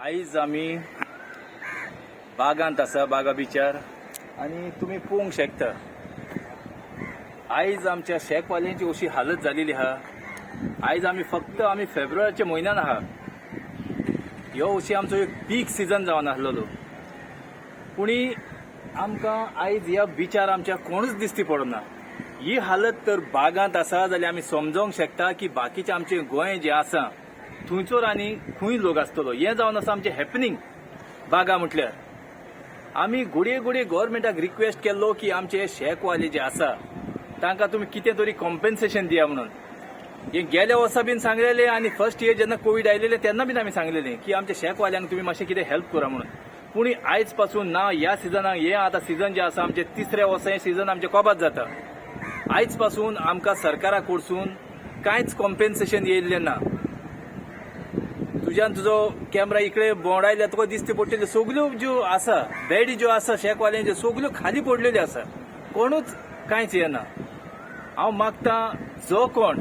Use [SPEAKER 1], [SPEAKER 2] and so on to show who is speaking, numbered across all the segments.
[SPEAKER 1] आयज आमी बागांत आसा, बागा बिचार, आनी तुमी पळोवंक शकता आयज आमच्या शेकवाल्यांची अशी हालत जालेली आहा. आयज आमी फक्त आमी फेब्रुवारीच्या म्हयन्यान आहा. ह्यो अशी आमचो एक पीक सिजन जावन आसलेलो, पुणी आमकां आयज ह्या बिचार आमच्या कोणूच दिसती पडना. ही हालत तर बागांत आसा जाल्यार आमी समजोंक शकता की बाकीचे आमचे गोंय जे आसा थंयसर आनी खंय लोक आसतलो. हें जावन आसा आमचें हॅपनिंग बागा म्हटल्यार. आमी घडये घडये गव्हर्मेंटाक रिक्वेस्ट केल्लो की आमचे शेकवाले जे आसा तांकां तुमी कितें तरी कॉम्पेन्सेशन दिया म्हणून. हे गेल्या वर्सा बीन सांगलेले आनी फर्स्ट इयर जेन्ना कोवीड आयलेले तेन्ना बीन आमी सांगलेले की आमच्या शेकवाल्यांक तुमी मातशें कितें हेल्प करा म्हणून. पूण आयज पासून ना ह्या सिजनाक, हे आतां सिजन जे आसा आमचे तिसऱ्या वर्सा हे सिजन आमचे कोबात जाता. आयज पासून आमकां सरकारा कडसून कांयच कॉम्पेन्सेशन येयल्लें ना. तुज्यान तुजो कॅमरा इकडे भोंवडायल्यार तुका दिसती पडटली सगल्यो ज्यो आसा बेडी ज्यो आसा शेकवाल्यांच्यो सगल्यो खाली पडलेल्यो आसा, कोणूच कांयच येना. हांव मागता जो कोण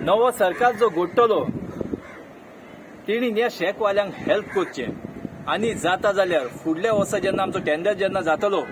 [SPEAKER 1] नवो सरकार जो घडटलो तेणी ह्या शेकवाल्यांक हेल्प करचें आनी जाता जाल्यार फुडल्या वर्सा जेन्ना आमचो टेंडर जेन्ना जातलो